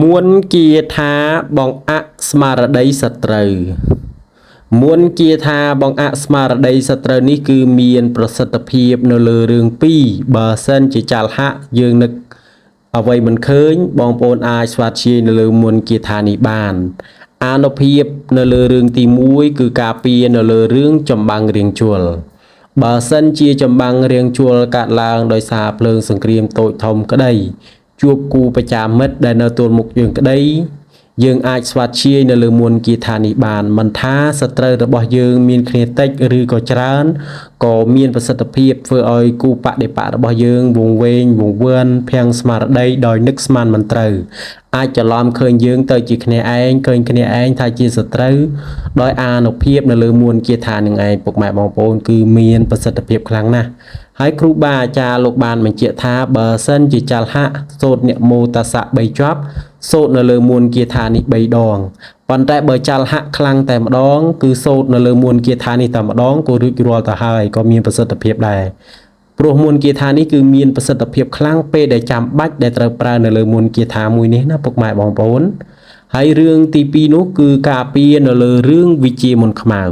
មួនគាថាបង្អាក់ស្មារតីសត្រូវ មួនគាថាបង្អាក់ស្មារតីសត្រូវនេះគឺមានប្រសិទ្ធភាពនៅលើរឿងពីរបើសិនជាចលហៈយើងនឹកអ្វីមិនឃើញបងប្អូនអាចស្វាធ្យាយនៅលើមន្តគាថានេះបាន អានុភាពនៅលើរឿងទី1គឺការពារនៅលើរឿងចម្បាំងរៀងជួលបើសិនជាចម្បាំងរៀងជួលកាត់ឡើងដោយសារភ្លើងសង្គ្រាមតូចធំក្តីជួបគូប្រចាំមិត្តដែលនៅទល់មុខយើងក្តីយើងអាចស្វាធ្យាយនៅលើមន្តគាថានេះបានមិនថាសត្រូវរបស់យើងមានគ្នាតិចឬក៏ច្រើនក៏មានប្រសិទ្ធភាពធ្វើឲ្យគូបដិបៈរបស់យើងវង្វេងវង្វាន់ភាំងស្មារតីដោយនឹកស្មានមិនត្រូវអាចច្រឡំឃើញយើងទៅជាគ្នាឯងឃើញគ្នាឯងថាជាសត្រូវដោយអានុភាពនៅលើមន្តគាថានឹងឯងពុកម៉ែបងប្អូនគឺមានប្រសិទ្ធភាពខ្លាំងណាស់ហើយគ្រូបាអាចារ្យលោកបានបញ្ជាក់ថាបើសិនជាចលហៈសូត្រនមោតស្សៈ3ជាប់សូត្រនៅលើមន្តគាថានេះ3ដងប៉ុន្តែបើចលហៈខ្លាំងតែម្ដងគឺសូត្រនៅលើមន្តគាថានេះតែម្ដងក៏រួចរាល់ទៅហើយក៏មានប្រសិទ្ធភាពដែរព្រោះមន្តគាថានេះគឺមានប្រសិទ្ធភាពខ្លាំងពេលដែលចាំបាច់ដែលត្រូវប្រើនៅលើមន្តគាថាមួយនេះណាពុកម៉ែបងប្អូនហើយរឿងទី2នោះគឺការពារនៅលើរឿងវិជាមន្តខ្មៅ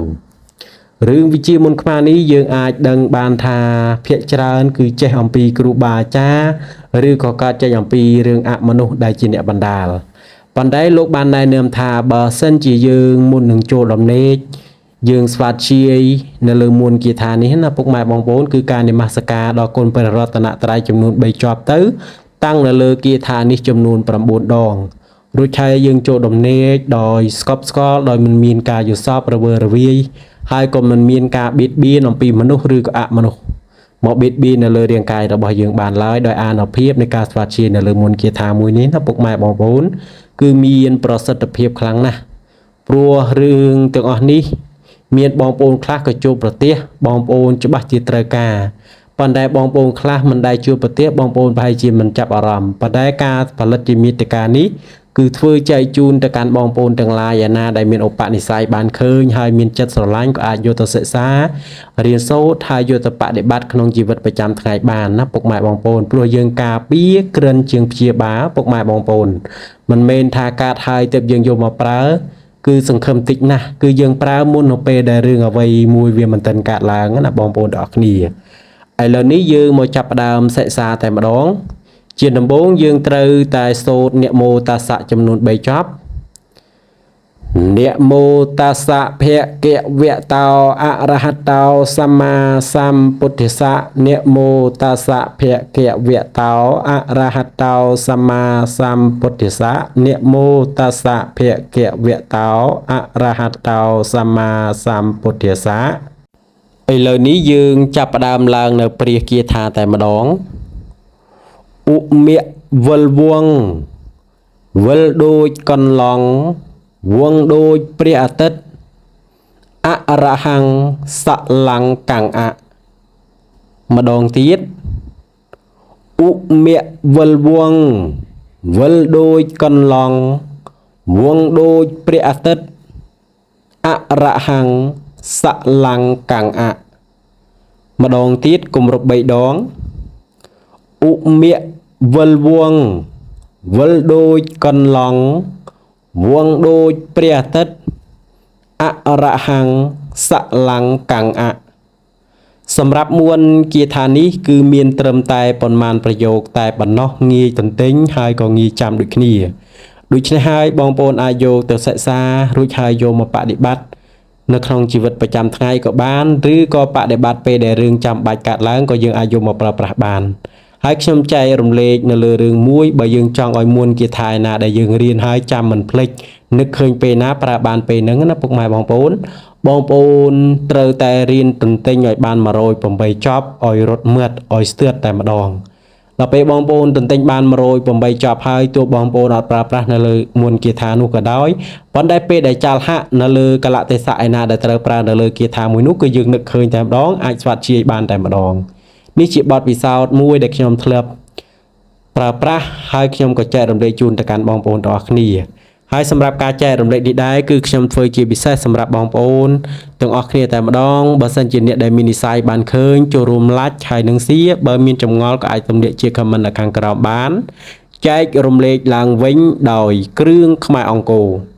រឿងវិជាមន្តខ្មៅនេះយើងអាចដឹងបានថាភាគច្រើនគឺចេះអំពីគ្រូបាអាចារ្យឬក៏កើតចេញអំពីរឿងអមនុស្សដែលជាអ្នកបណ្ដាលប៉ុន្តែលោកបានណែនាំថាបើសិនជាយើងមុននឹងចូលដំណេកយើងស្វាធ្យាយនៅលើមន្តគាថានេះណាពុកម៉ែបងប្អូនគឺការនមស្ការដល់គុណព្រះរតនត្រ័យចំនួន3ជាប់ទៅតាំងនៅលើគាថានេះចំនួន9ដងរួចហើយយើងចូលដំណេកដោយស្កប់ស្កល់ដោយមិនមានការយល់សពរវើរវាយហើយក៏មិនមានការបៀតបៀនអំពីមនុស្សឬក៏អមនុស្សមកបៀតបៀននៅលើរាងកាយរបស់យើងបានឡើយដោយអានុភាពនៃការស្វាធ្យាយនៅលើមន្តគាថាមួយនេះណាពុកម៉ែបងប្អូនគឺមានប្រសិទ្ធភាពខ្លាំងណាស់ព្រោះរឿងទាំងអស់នេះមានបងប្អូនខ្លះក៏ជួបប្រទះបងប្អូនច្បាស់ជាត្រូវការប៉ុន្តែបងប្អូនខ្លះមិនដែលជួបប្រទះបងប្អូនប្រហែលជាមិនចាប់អារម្មណ៍ប៉ុន្តែការផលិតជាមាតិកានេះគឺធ្វើចែកជូនទៅកាន់បងប្អូនទាំងឡាយឯណាដែលមានឧបនិស្ស័យបានឃើញហើយមានចិត្តស្រឡាញ់ក៏អាចយកទៅសិក្សារៀនសូត្រហើយយកទៅបដិបត្តិក្នុងជីវិតប្រចាំថ្ងៃបានណាពុកម៉ែបងប្អូនព្រោះយើងការពារក្រិនជាងព្យាបាលពុកម៉ែបងប្អូនមិនមែនថាកាត់ហើយទើបយើងយកមកប្រើគឺសង្ឃឹមតិចណាស់គឺយើងប្រើមុននៅពេលដែលរឿងអ្វីមួយវាមិនទាន់កើតឡើងណាបងប្អូនទាំងអស់គ្នាឥឡូវនេះយើងមកចាប់ផ្ដើមសិក្សាតែម្ដងជាដំបូងយើងត្រូវតែសូត្រនមោតស្សៈចំនួន3ចប់នមោតស្សៈភគវតោអរហតោសម្មាសម្ពុទ្ធស្សៈនមោតស្សៈភគវតោអរហតោសម្មាសម្ពុទ្ធស្សៈនមោតស្សៈភគវតោអរហតោសម្មាសម្ពុទ្ធស្សៈឥឡូវនេះយើងចាប់ផ្ដើមឡើងនៅព្រះគាថាតែម្ដងឧមៈវិលវងវិលដូចកន្លងវងដូចព្រះអាទិត្យអរហង្គសលង្កាំងអម្ដងទៀតឧមៈវិលវងវិលដូចកន្លងវងដូចព្រះអាទិត្យអរហង្គសលង្កាំងអម្ដងទៀតគម្រប់3ដងឧមៈវិលវងវិលដូចកន្លងវងដូចព្រះអាទិត្យអរហង្គសលង្កាំងអសម្រាប់មន្តគាថានេះគឺមានត្រឹមតែប៉ុន្មានប្រយោគតែប៉ុណ្ណោះងាយទន្ទិញហើយក៏ងាយចាំដូចគ្នាដូច្នេះហើយបងប្អូនអាចយកទៅសិក្សារួចហើយយកមកបដិបត្តិនៅក្នុងជីវិតប្រចាំថ្ងៃក៏បានឬក៏បដិបត្តិពេលដែលរឿងចាំបាច់កើតឡើងក៏យើងអាចយកមកប្រើប្រាស់បានហើយខ្ញុំចែករំលែកនៅលើរឿងមួយបើយើងចង់ឲ្យមន្តគាថាឯណាដែលយើងរៀនហើយចាំមិនភ្លេចនឹកឃើញពេលណាប្រើបានពេលហ្នឹងណាពុកម៉ែបងប្អូនបងប្អូនត្រូវតែរៀនទន្ទិញឲ្យបាន108ចប់ឲ្យរត់ມືតឲ្យស្ទើរតែម្ដងដល់ពេលបងប្អូនទន្ទិញបាន108ចប់ហើយទោះបងប្អូនអត់ប្រើប្រាស់នៅលើមន្តគាថានោះក៏ដោយប៉ុន្តែពេលដែលចាលហាក់នៅលើកលៈទេសៈឯណាដែលត្រូវប្រើនៅលើគាថាមួយនោះគឺយើងនឹកឃើញតែម្ដងអាចស្វាត់ជាយបានតែម្ដងនេះជាបទពិសោធន៍មួយដែលខ្ញុំធ្លាប់ប្រើប្រាស់ហើយខ្ញុំក៏ចែករំលែកជូនទៅកាន់បងប្អូនទាំងអស់គ្នាហើយសម្រាប់ការចែករំលែកនេះដែរគឺខ្ញុំធ្វើជាពិសេសសម្រាប់បងប្អូនទាំងអស់គ្នាតែម្ដងបើសិនជាអ្នកដែលមាននិស្ស័យបានឃើញចូលរួម like ហើយនឹង share បើមានចម្ងល់ក៏អាចទម្លាក់ជា comment នៅខាងក្រោមបាន ចែករំលែកឡើងវិញដោយគ្រឿងខ្មែរអង្គរ។